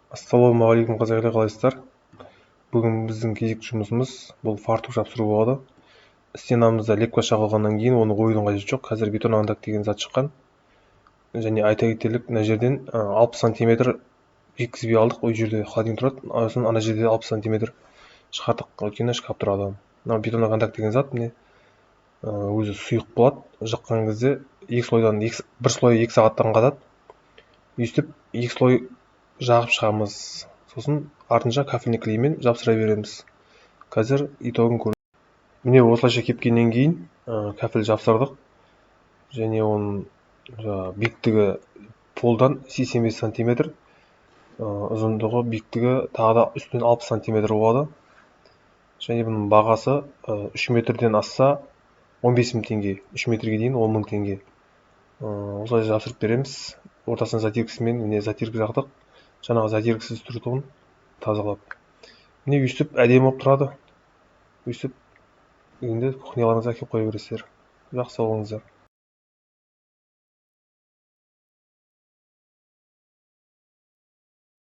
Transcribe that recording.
Ассалаумағалейкум, қазақ елі, қалайсыздар? Бүгін біздің кезекті жұмысымыз бұл фартук жапсыру болады. Стенамызда лепка шағылғаннан кейін оны оюдың қажеті жоқ. Қазір бетон деген зат шыққан. Және айта кетерлік, мына жерден 60 сантиметр жеткізбей алдық. Ол жерде холодильник тұрады. Сосын ана жерде 60 сантиметр шығардық, өйткені шкаф тұрады. Мынау бетоноконтакт деген зат, міне, өзі сұйық болады. Жаққан кезде екі слойдан, бір слой 2 сағаттан қатады. Өйстіп екі слой жағып шығамыз, сосын артынша кафельный клеймен жапсыра береміз. Қазір итогын көр. Міне, осылайша кепкеннен кейін кафель жапсырдық және оның жаңағы биіктігі полдан 85 сантиметр, ұзындығы, биіктігі тағы да үстінен 60 сантиметр болады. Және бұның бағасы 3 метрден асса, 15 мың теңге, 3 метрге дейін 10 мың теңге. Осылай жапсырып береміз. Ортасына затиркасымен, міне, затирка жақтық, жаңағы затиркасыз тұруын тазалап, міне, өйстіп әдемі болып тұрады. Өйстіп енді кухняларыңызға әкеліп қоя бересіздер. Жақсы болыңыздар.